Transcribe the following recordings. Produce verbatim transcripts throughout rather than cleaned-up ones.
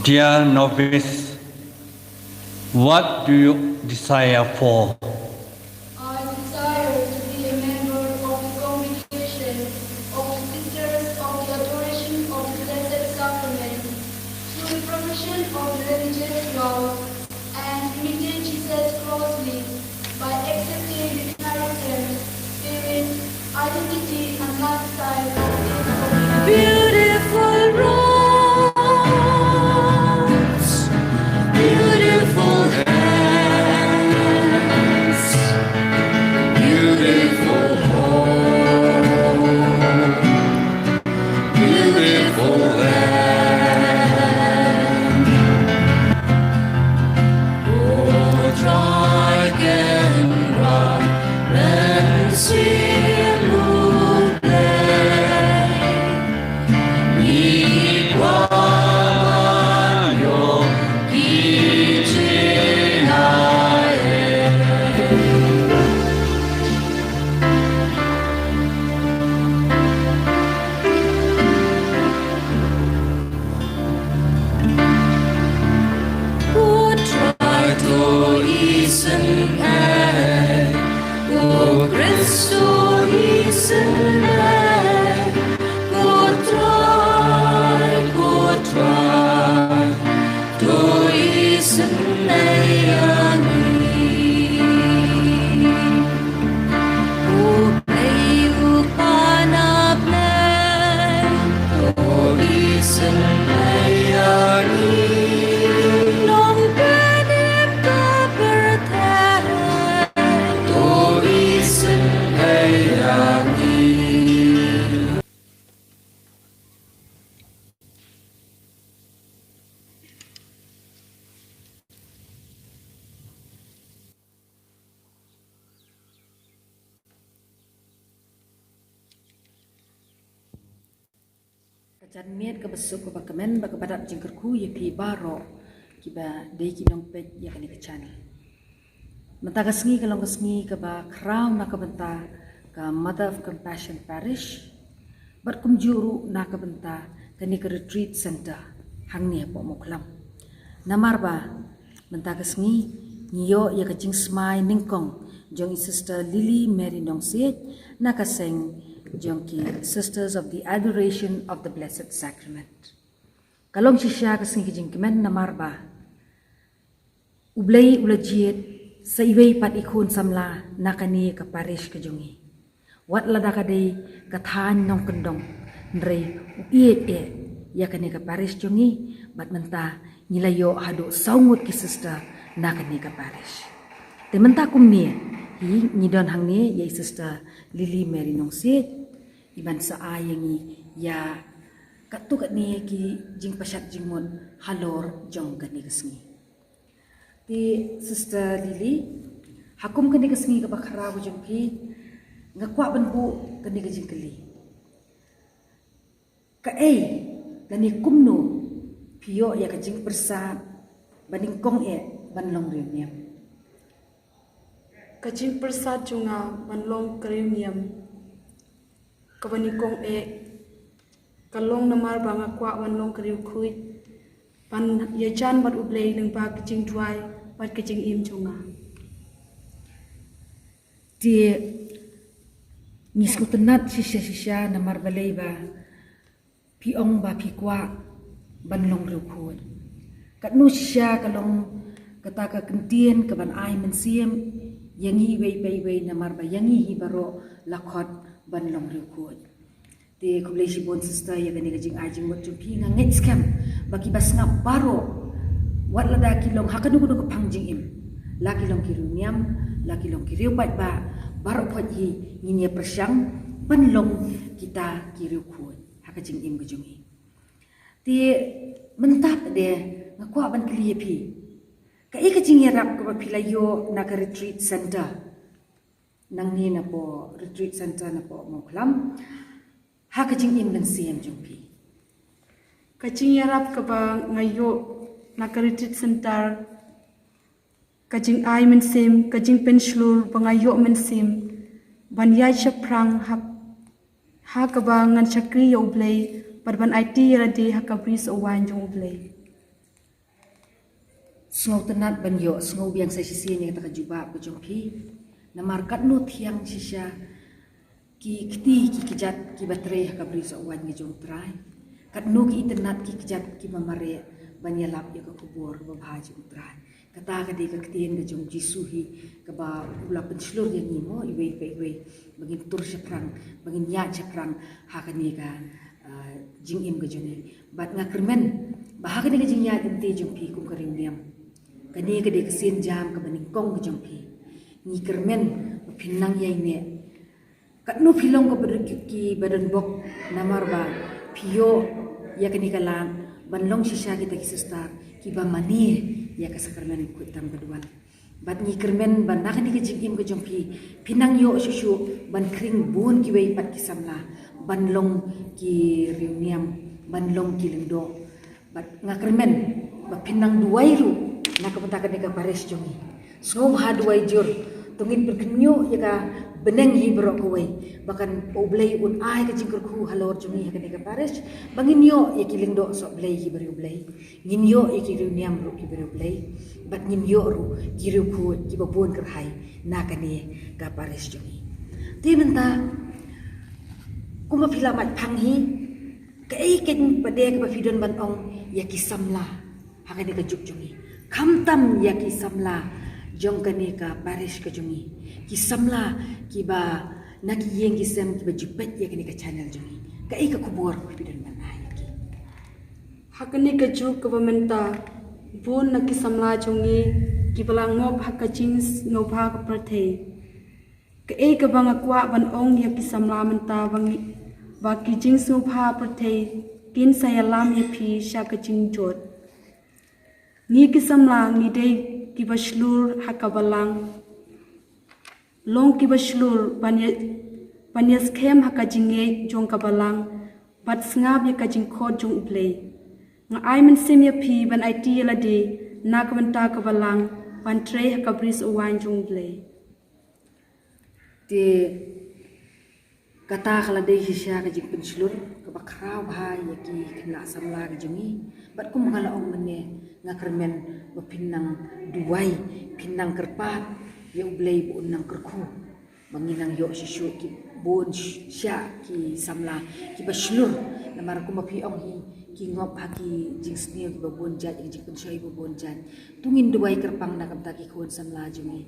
Dear novice, what do you desire for? I desire to be a member of the congregation of the Sisters of the Adoration of the Blessed Sacrament through the provision of the religious vow and imitate Jesus closely by accepting the character, spirit, identity, and lifestyle of the Beautiful roads, beautiful hands, beautiful home, beautiful land. Oh, try can run and see. Ka janmiet kaba suk kaba kmen ba kaba dap jingkyrkhu ïa phi baroh kiba dei ki nongpeit ïa kane ka channel. Mynta ka sngi ka long ka sngi kaba khraw na ka bynta ka Mother of Compassion Parish bad kumjuh ruh na ka bynta kane ka retreat center hangne hapoh Mawkhlam. Namar ba mynta ka sngi ngi ïoh ïa ka jingsmai nyngkong jong i Sister Lily Mary Nongsiej na ka seng jong ki Sisters of the Adoration of the Blessed Sacrament. Ka long shisha ka sngi ka jingkmen namar ba U Blei u la jied sa iwei pat i khun samla na kane ka parish ka jong ngi. Wat lada ka dei ka thaiñ nongkyndong, hynrei u ïeit eh ïa kane ka parish jong ngi, bad mynta ngi la ïoh haduh saw ngut ki sister na kane ka parish. Te mynta kumne hi ngi don hangne ïa i Sister Lily Mary Nongsiej iban sa ai ïa ngi ïa katto katne ki jingpashat jingmut halor jong kane ka sngi. Te Sister Lily, ha kum kane ka sngi kaba khraw ka jong phi, nga kwah ban buh kane ka jingkylli. Kaei lane kumno phi ïoh ïa ka jingpyrsad ba nyngkong eh ban long riewniam? Ka jingpyrsad jong nga ban long ka riewniam kaba nyngkong eh ka long namar ba nga kwah ban long ka riewkhuid ban ïajan bad U Blei lyngba ka jingduwai bad ka jingim jong nga. Te ngi sngewtynnat shisha shisha namar balei ba phi ong ba phi kwah ban long riewkhuid. Katno shisha ka long kata ka kyntien kaban ai mynsiem ïa ngi iwei pa iwei namar ba ïa ngi hi baroh la khot ban long riewkhuid. Te khublei shibun sister ïa kane ka jingai jingmut jong phi. Nga ngeit skhem ba kiba sngap baroh wat lada ki long ha kano kano ka phang jingim, la ki long ki riewniam, la ki long ki riewpaidbah, baroh khoit hi ngin ïa pyrshang ban long kita ki riewkhuid ha ka jingim ka jong ngi. Te mynta pat de nga kwah ban kylli ïa phi, kaei ka jingïarap kaba phi la ïoh na ka retreat center nangne napoh retreat center napoh Mawkhlam ha ka jingim mynsiem jong phi? Ka jingïarap kaba nga ïoh na ka retreat center, ka jingai mynsiem, ka jingpynshlur ba nga ïoh mynsiem ban ïaid shaphrang ha, ha kaba ngan shakri ïa U Blei bad ban aiti ïa lade ha ka bri sohwaiñ jong U Blei. Sngewtynnat ban ïoh sngewbiang sa shisien ïa kata ka jubab ka jong phi. Namar katno thiang shisha ki kti ki kjat kiba trei ha ka briew soh waiñ ka jong U Trai. Katno ki itynnat ki kjat kiba mareh ban ïalap ïa ka khubor kaba bha jong U Trai. Kata ka dei ka ktien ka jong U Jisu hi kaba u la pynshlur ïa ngi mo, iwei pa iwei, ba ngin tur shaphrang, ba ngin ïaid shaphrang ha kane ka, ah, jingim ka jong ngi. Bad nga kyrmen ba ha kane ka jingïaid lynti jong phi kum ka riewniam, kane ka dei ka sienjam kaba nyngkong ka jong phi. Ngi kyrmen ba phin nang ïaineh. Katno phi long kaba don ki, kiba don bok, namar ba phi ïoh ïa kane ka lad ban long shisha kita ki sister kiba mane ïa ka sakramen khuid tam ka duwan. Bad ngi kyrmen ba na kane ka jingim ka jong phi, phin nang ïoh shuh shuh ban khring bun kiwei pat ki samla ban long ki riewniam, ban long ki lyngdoh. Bad nga kyrmen ba phin nang duwai ruh na ka bynta kane ka parish jong ngi. Sngewbha duwai jur, to ngin pyrkhat ïa ka bneng hi baroh kawei, ba kan U Blei un ai ka jingkyrkhu halor jong ngi ha kane ka parish, ba ngin ïoh ïa ki lyngdoh soh Blei kiba riewblei, ngin ïoh ïa ki riewniam ruh kiba riewblei, bad ngin ïoh ruh ki riewkhuid kiba bun kyrhai na kane ka parish jong ngi. Te mynta, kumba phi la mad phang hi, kaei keiñ pat de kaba phi don ban ong ïa ki samla ha kane ka juk jong ngi, khamtam ïa ki samla jong kane ka parish ka jong ngi, ki samla kiba na ki ïing ki sem kiba ju peit ïa kane ka channel jong ngi? Kaei ka khubor kaba phi don ban ai ïa ki? Ha kane ka juk kaba mynta, bun na ki samla jong ngi kiba la ngop ha ka jingsngewbha ka pyrthei. Kaei kaba nga kwah ban ong ïa ki samla mynta, ba ngi, ba ki jingsngewbha pyrthei kin sa ïalam ïa phi sha ka jingjot. Ngi ki samla ngi dei kiba shlur ha ka balang. Long kiba shlur ban ïa, ban ïaskhem ha ka jingngeit jong ka balang, bad sngap ïa ka jingkhot jong U Blei. Nga ai mynsiem ïa phi ban aiti ïa lade na ka bynta ka balang, ban trei ha ka briew soh waiñ jong U Blei. Te kata ka la dei shisha ka jingpynshlur kaba khraw bha ïa ki khynnah samla ka jong ngi. Bad kum nga la ong mynne, nga kyrmen ba phin nang duwai, phin nang kyrpad ïa U Blei ba un nang kyrkhu, ba ngin nang ïoh shisha ki bun sh-, sha ki samla kiba shlur. Namar kumba phi ong hi, ki ngop ha ki jingsniew kiba bun jait, ki jingpynshoi kiba bun jait. To ngin duwai kyrpang na ka bynta ki khun samla jong ngi,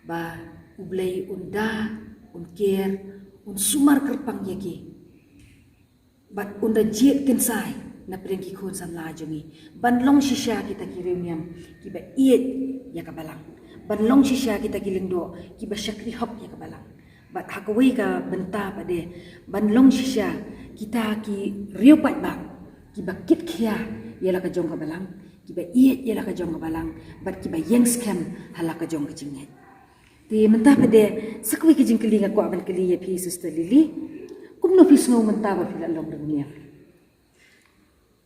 ba U Blei un da, un ker, un sumar kyrpang ïa ki. Bad un da jied kynsai na pdeng ki khun samla jong ngi, ban long shisha kita ki riewniam kiba ïeit ïa ka balang, ban long shisha kita ki lyngdoh kiba shakri hok ïa ka balang. Bad ha kawei ka bynta pat de, ban long shisha kita ki riewpaidbah kiba kit khia ïa la ka jong ka balang, kiba ïeit ïa la ka jong ka balang, bad kiba ïeng skhem ha la ka jong ka jingngeit. Te mynta pat de, sa kawei ka jingkylli nga kwah ban kylli ïa phi, Sister Lily. Kumno phi sngew mynta ba phi la long riewniam?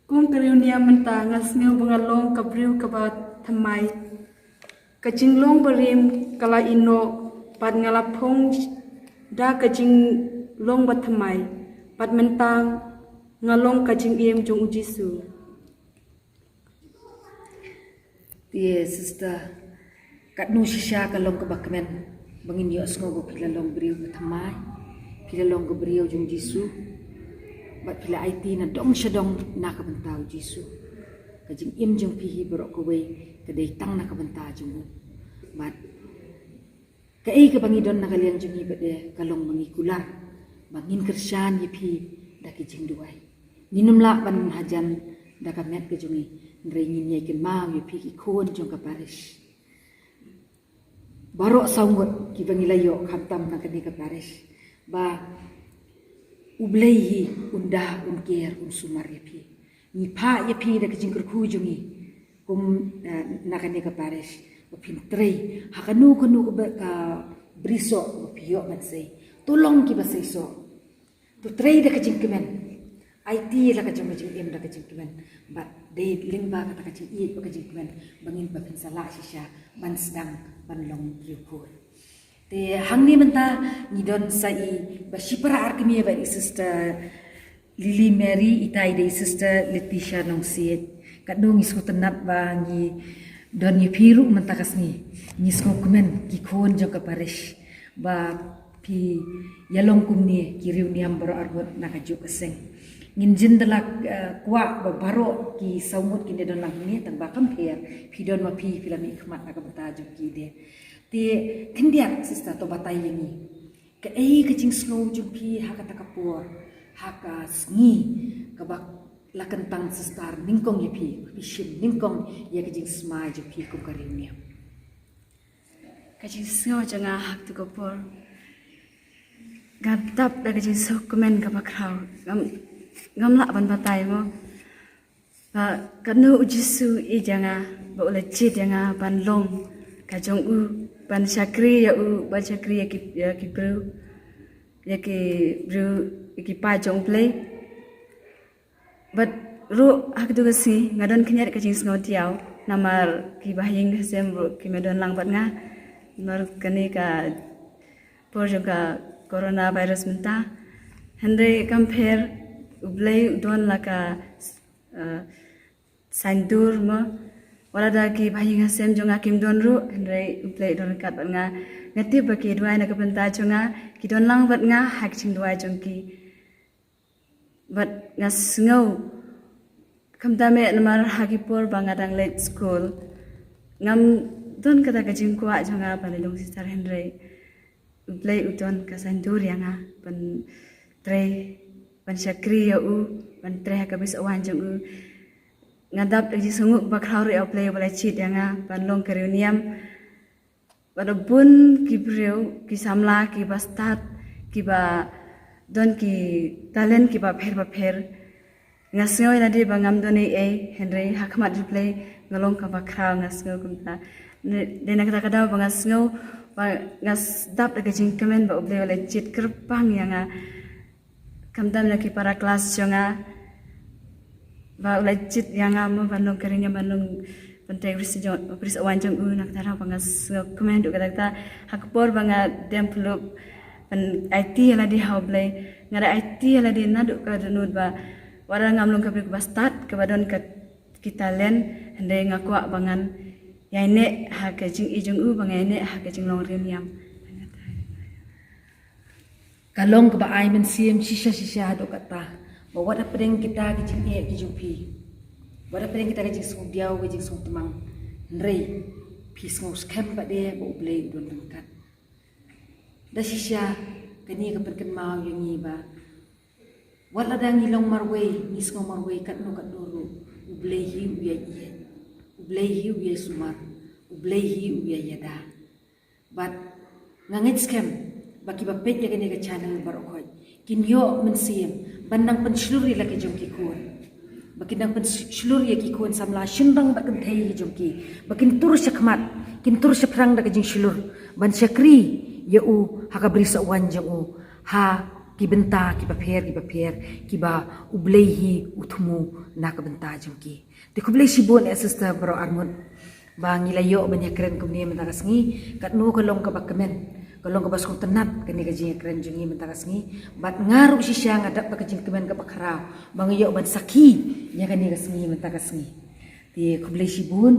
Kum ka riewniam mynta, nga sngew ba nga long ka briew kaba thymmai. Ka jinglong barim ka la ïehnoh, bad nga la phong da ka jinglong bathymmai, bad mynta nga long ka jingim jong U Jisu. Te Sister, katno shisha ka long kaba kmen ba ngin ïohsngew ba phi la long briew bathymmai, phi la long ka briew jong U Jisu, bad phi la aiti na dong sha dong na ka bynta U Jisu. Ka jingim jong phi hi baroh kawei ka dei tang na ka bynta jong u. Bad kaei kaba ngi don na ka liang jong ngi pat de ka long ba ngi kular ba ngin kyrshan ïa phi da ki jingduwai. Ngin ym lah ban hajan da ka met ka jong ngi, hynrei ngin ïai kynmaw ïa phi ki khun jong ka parish. Baroh saw ngut kiba ngi la ïoh khamtam na kane ka parish, ba U Blei hi un da, un ker, un sumar ïa phi. Ngi phah ïa phi da ka jingkyrkhu jong ngi kum, eh, na kane ka parish, ba phin trei ha kano kano ka ba, ka briew soh ba phi ïoh ban sei. To long kiba sei soh. To trei da ka jingkmen. Aiti la ka jong ka jingim da ka jingkmen. Bad dei lyngba kata ka jingïeit bad ka jingkmen ba ngin, ba phin sa lah shisha ban sdang ban long briew khuid. Te hangne mynta ngi don sa i ba shipara ar kmie bad i Sister Lily Mary, itai dei i Sister Leticia Nongsiej. Katno ngi sngewtynnat ba ngi Don ïa phi ruh mynta ka sngi, ngi sngewkmen ki khun jong ka parish ba phi ïalong kumne ki riewniam baroh arngut na kajuh ka seng. Ngin jin da la, eh, kwah ba baroh ki saw ngut kin ïa don lang kumne, tang ba kam pher, phi don ma phi, phi la mih khmat na ka bynta jong ki de. Te khyndiat sister, to batai ïa ngi, kaei ka jingsngew jong phi ha kata ka por, ha ka sngi kaba la kyntang sister nyngkong ïa phi, phi shim nyngkong ïa ka jingsmai jong phi kum ka riewniam? Ka jingsngew jong nga ha katu ka por, nga dap da ka jingsngewkmen kaba khraw. Ngam, ngam lah ban batai mo. Ba katno U Jisu i ïa nga, ba u la jied ïa nga ban long ka jong u, ban shakri ïa u, ban shakri ïa ki, ïa ki briew, ïa ki briew, ïa ki paid jong U Blei. Bad ruh ha katu ka sngi nga don khyndiat ka jingsngew diaw, namar ki bahaïing hasem ruh kim don lang bad nga, namar kane ka por jong ka coronavirus mynta. Hynrei kam pher, U Blei u don la ka, eh, saindur mo. Wat la da ki bahaïing hasem jong nga kim don ruh, hynrei U Blei u don ryngkat bad nga. Nga tip ba ki duwai na ka bynta jong nga, ki don lang bad nga ha ki jingduwai jong ki. Bad nga sngew, khamtam eh namar ha ki por ba nga dang leit skul, ngam don kata ka jingkwah jong nga ban long sister, hynrei U Blei u don ka saindur ïa nga ban trei, ban shakri ïa u, ban trei ha ka bris wan jong u. Nga dap da ka jingsngew ba khraw ruh ïa U Blei ba la jied ïa nga ban long ka riewniam. Bad bun ki briew, ki samla, kiba stad, kiba don ki talent kiba pher ba pher. Nga sngew ïa lade ba ngam don ei ei, hynrei ha khmat U Blei nga long kaba khraw, nga sngew kumta. Ne, dei na kata ka daw ba nga sngew ba nga s-, dap da ka jingkmen ba U Blei u la jied kyrpang ïa nga. Khamtam na ki para klas jong nga, ba u la jied ïa nga mo ban long ka riewniam, ban long, ban trei ha ka bris jong, bris wan jong u. Na kata daw ba nga sngewkmen duh katta katta. Ha ka por ba nga dem pyllup ban aiti ïa lade ha U Blei, nga da aiti ïa lade naduh ka dohnud ba wat la ngam long ka briew kaba stad, kaba don ka, ki talent, hynrei nga kwah ba ngan ïaineh ha ka jingïeit jong u, ba nga ïaineh ha ka jinglong riewniam. Ka long kaba ai mynsiem shisha shisha haduh katta, ba wat hapdeng kita ki jingeh ki jong phi, wat hapdeng kita ki jingsngewdiaw, ki jingsngewtymmen, hynrei phi sngew skhem pat de ba U Blei u don ryngkat. Da shisha kane ka pynkynmaw ïa ngi ba wat la da ngi long marwei, ngi sngew marwei katno katno ruh, U Blei hi u ïai ïeit, U Blei hi u ïai sumar, U Blei hi u ïai ïada. Bad nga ngeit skhem ba kiba peit ïa kane ka channel baroh khoit kin ïoh mynsiem ban nang pynshlur ïa la ki jong ki khun, ba kin nang pynshlur ïa ki khun samla shynrang bad kynthei ki jong ki, ba kin tur shakhmat, kin tur shaphrang da ka jingshlur ban shakri ïa u ha ka bris wan jong u, ha ki bynta kiba pher kiba pher kiba U Blei hi u thmu na ka bynta jong ki. Te khublei shibun eh sister baroh arngut, ba ngi la ïoh ban ïakren kumne mynta ka sngi. Katno ka long kaba kmen, ka long kaba sngewtynnat kane ka jingïakren jong ngi mynta ka sngi. Bad nga ruh shisha nga dap da ka jingkmen kaba khraw ba nga ïoh ban sakhi ïa kane ka sngi mynta ka sngi. Te khublei shibun,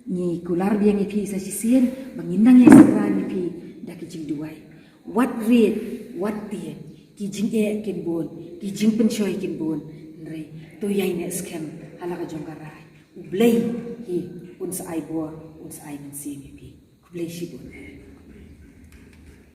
ngi kular biang ïa phi sa shisien ba ngin nang ïai sakhi ïa phi da ki jingduwai. Wat rit, wat tieng, ki jingeh kin bun, ki jingpynshoi kin bun, hynrei to ïaineh skhem ha la ka jong ka rai. U Blei hi un sa ai bor, un sa ai mynsiem ïa phi. Khublei shibun.